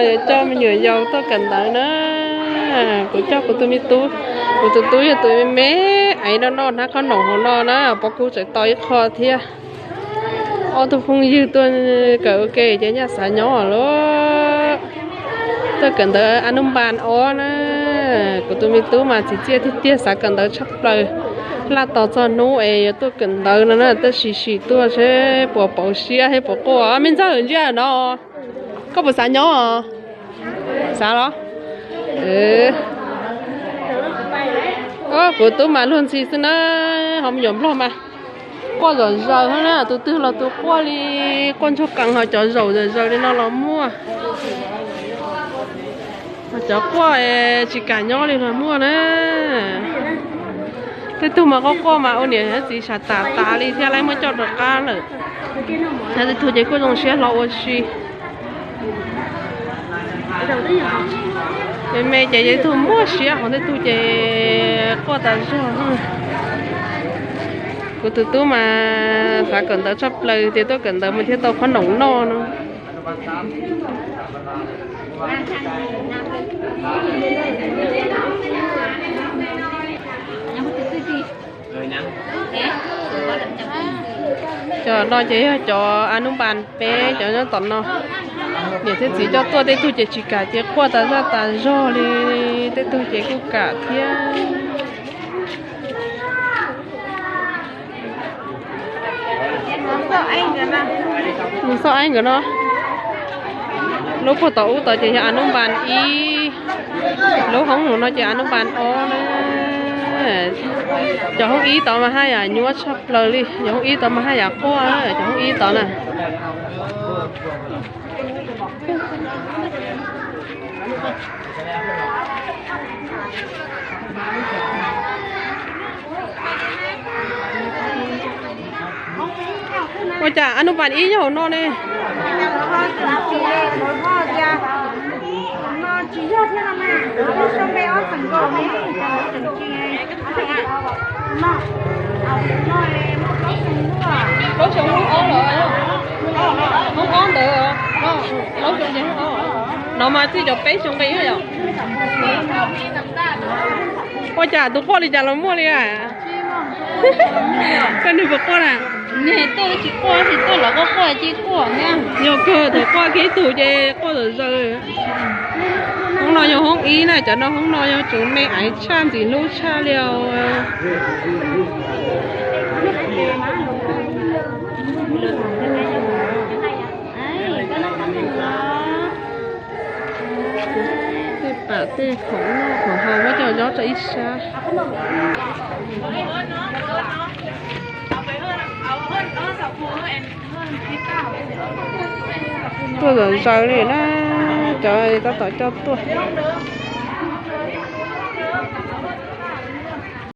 Yuav coj me nyuam yaus tuaj kawm ntawv na. Kuv coj kuv tus me tub, kuv tus tub yog tus me me aiv no no hnab khob noom hauv no na, pov kuv tseem tau ib qho thiab. Ob tug phooj ywg tuaj kawm ua ke ces nyaj xav nyob lawm. Tuaj kawm ntawv a nub npas ob na. Kuv tus me tub mas txiv txiaj tiag tiag, xav kawm ntawv tshaj plaws. Laj tos txog hnub es yuav tuaj kawm ntawv no na, tab sis sim tuaj seb puas pauv siab thiab puas quaj. Me ntxawg ntsia no, koj puas xav nyob? Xav los? Kuv tub mas luag ntxhi xwb na, ho me nyuam nplog mas quaj zom zaws na, tus twg los tus quaj li, quaj ntsuag qees, ho cov zaum zom zaws li no los muaj. Cov quaj tsis kam nyob li los muaj na. Tej tug mas quaj quaj mas ua niam txiv sab tas tas li thiab, lawv muab coj rov qab lawm. Tej tug ces kuj zoo siab hlo ua si. Me me ces tej tug muaj siab, ho tej tug ces quaj tas zog. Kuv tus tub mas xav kawm ntawv tshaj plaws tias tuaj kawm ntawv mas thiaj tau khob noom noj no. Cov no ces yog cov a nub npas peb cov nyob tom no. Niam thiab txiv coj tuaj, tej tug ces tsis kam ces quaj tas zaj tas zog li, tej tug ces kuj kam thiab. Mus xauj aib nkawd no. Lub puag tom ub tod ces yog a nub npas ib, lub hoob no ces a nub npas ob na. Cov hoob ib tod mas haj yam nyuaj tshaj plaws li, cov hoob ib tod mas haj yam quaj, cov hoob ib tod na. Ua cas a nub npas ib nyob hauv no ne? Plaub xyoo hoob ob los, hoob ob ntawd, plaub xyoo ces hoob ob. No mas txij cov peb xyoo nqi yom. Ua cas tus quaj li cas los muaj li a? Koj nws puas quaj na? Tuaj tsis quaj, tsis tuaj los quaj quaj tsis quaj na. Yog kawg, thaum quaj kiag ib tug ces quaj zom zaws. Hoob no yog hoob ib na, cov no hoob no yog tseem me aiv tshaj, ntxim hlub tshaj li os. Tej pam tej khoom noj khoom haus muab coj nyob rau ib sab. Tuaj zom zaws li na, cov tab tom coj tuaj.